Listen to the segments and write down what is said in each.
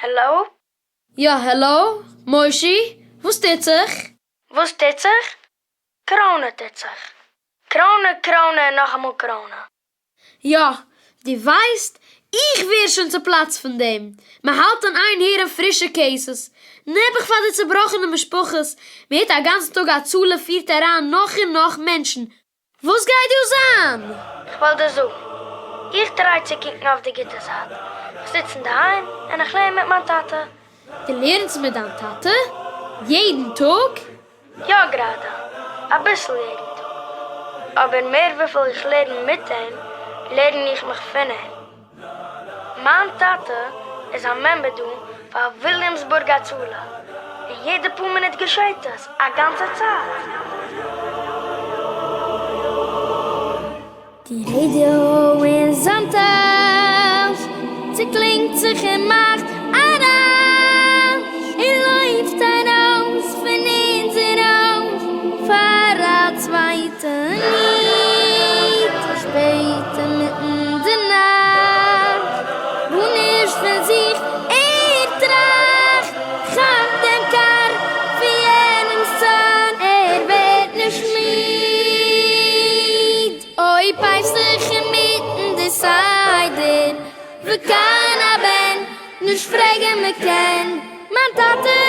העלאו? יא העלאו, מושי, וואס טוט זיך? וואס טוט זיך? קאראנע טוט זיך. קאראנע קאראנע און נאכאמאל קאראנע. יא, דו ווייסט, איך ווער שוין צופלאצט פון דעם. מען האלט אין איין הערן פרישע cases. נעבעך פאר די צובראכענע משפחות, מען הערט א גאנצן טאג הצלה פירט אריין נאך און נאך מענטשן. וואס גייט דא זיין? כ'וועל דיר זאגן. איך try צו קוקן אויף די גוטע זייט. כ'זיץ אינדערהיים און איך לערן מיט מיין טאטע. דו לערנסט מיט דיין טאטע? יעדן טאג? יא גראדע, אביסל יעדן טאג. אבער מער וויפיל איך לערן מיט אים, לערן איך מיך פון אים. מיין טאטע איז א member דא פאר וויליאמסבורג הצלה, און יעדע פאר מינוט געשעט עס, א גאנצע צייט. די רעדיא אין זיין טאש צוקלינגט זיך און מאכט א רעש, און לויפט ארויס פון אונזער הויז פאר א צווייטן איד. שפעט אינמיטן די נאכט, גארנישט פון זיך ער טראכט, כאפט דעם קאר פון יענעמס צאן, ער ווערט נישט מיד. אוי פסח אינמיטן די סדר, וכאן הבן, נישט פרעגן מ'קען, מיין טאטע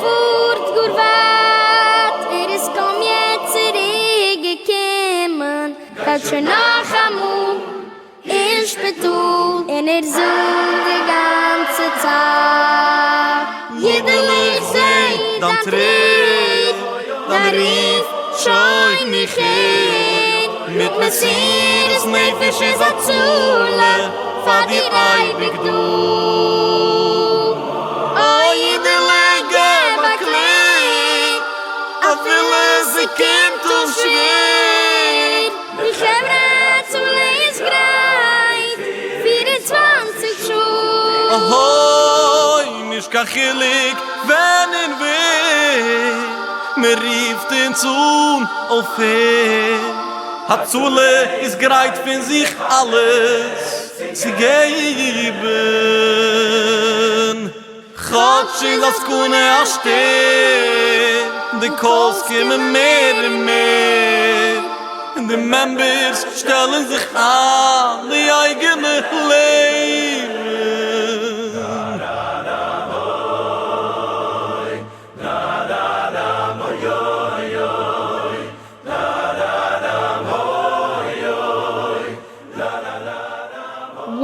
פארט גאר ווייט, ער איז קוים יעצט צוריק געקומען, גייט שוין נאכאמאל אין שפיטאל, און ער זאגט די גאנצע צייט, אידעלע איך זעה דיין טריט, דיין רוף שוין מיך הער, מיט מסירות נפש איז הצלה פאר דיר אייביג דא. אוי אידעלע געב א קלער, אפילו ס'קומט אן שווער. די חברה הצלה איז גרייט 24 שעה. אהוי, נישט קיין חילוק ווען און ווער, מען רופט אונז אן אויף הער. הצלה איז גרייט פון זיך אלעס צו געבן, כאטש איז א סכנה א שטער, די calls קומען מער און מער, און די members שטעלן זיך איין די אייגענע לעבן.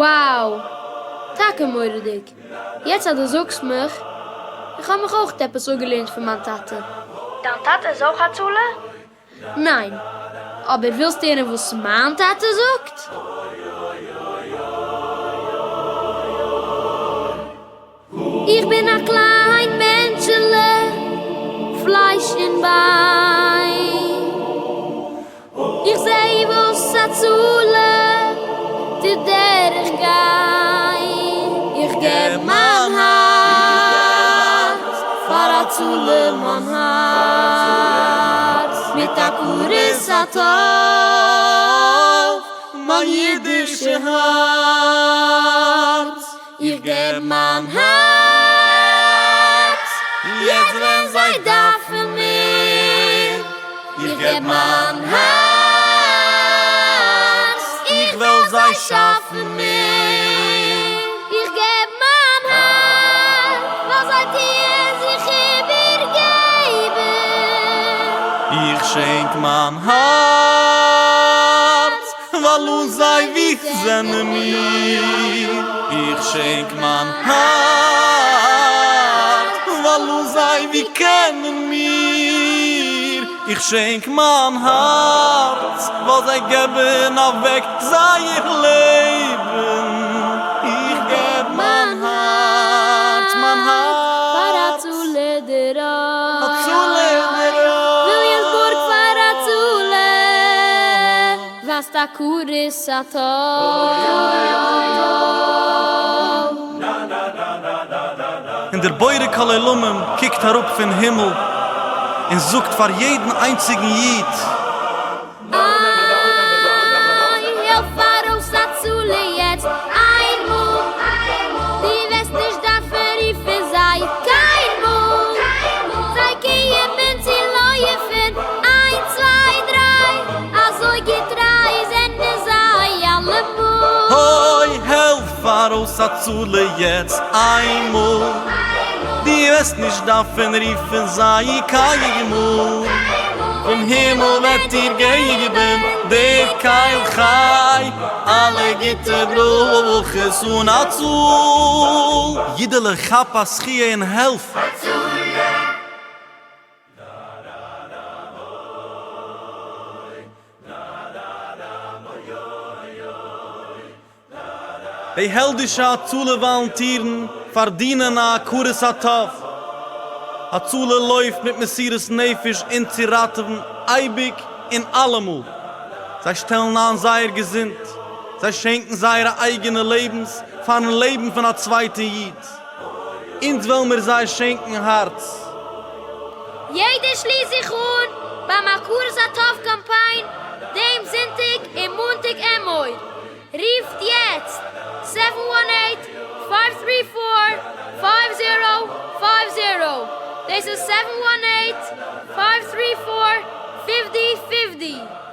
Wow! טאקע מורא'דיג! יעצט אז דו זאגסט מיך, איך האב מיך אויך עפעס אפגעלערנט פון מיין טאטע. דיין טאטע איז אויך הצלה? ניין. אבער ווילסט הערן וואס מיין טאטע זאגט? איך בין א קליין מענטשעלע, פלייש און ביין. איך זעה וואס הצלה טוט דורך גיין. איך געב מיין הארץ פאר הצלה, מיין הארץ מיט הכרת הטוב, מיין אידישע הארץ. איך געב מיין הארץ, יעצט ווען זיי דארפן מיר. איך געב מיין הארץ, איך וועל זיי שאפן מער. איך געב מיין הארץ, ווייל זיי טוען זיך איבערגעבן. איך שענק מיין הארץ, ווייל אן זיי ווי זענען מיר. איך שענק מיין הארץ, ווייל אן זיי ווי קענען מיר. איך שענק מיין הארץ, ווייל זיי געבן אוועק זייער לעבן. איך געב מיין הארץ, מיין הארץ. פאר הצלה דערויף. הצלה דערויף. וויליאמסבורג פאר הצלה. ווייזט הכרת הטוב. און דער בורא כל עולמים קוקט אראפ פון הימל און זאגט פאר יעדן איינציגן איד. איי, העלף ארויס הצלה יעצט איינמאל, דו וועסט נישט דארפן רופן. ארויס הצלה יעצט איינמאל, דו וועסט נישט דארפן רופן זיי קיינמאל, פון הימל וועט דיר געבן דער קל חי אלע גוטע ברכות אן א צאל. אידעלע כאפ א זכיה און העלף! הצלה! די העלדישע הצלה וואלונטירן פארדינען א הכרת הטוב. הצלה לויפט מיט מסירות נפש אונז צו ראטעווען אייביג און אלעמאל. זיי שטעלן איין זייער געזונט, זיי שענקן זייערע אייגענע לעבנס פארן לעבן פון א צווייטע איד. אונז וועלן מיר זיי שענקן הארץ. יעדער שליסט זיך אן ביים הכרת הטוב קאמפיין דעם זונטאג און מאנטאג אמור. רופט יעצט, seven one eight, five three four, five zero five zero, דאס איז seven one eight, five three four, 50 50.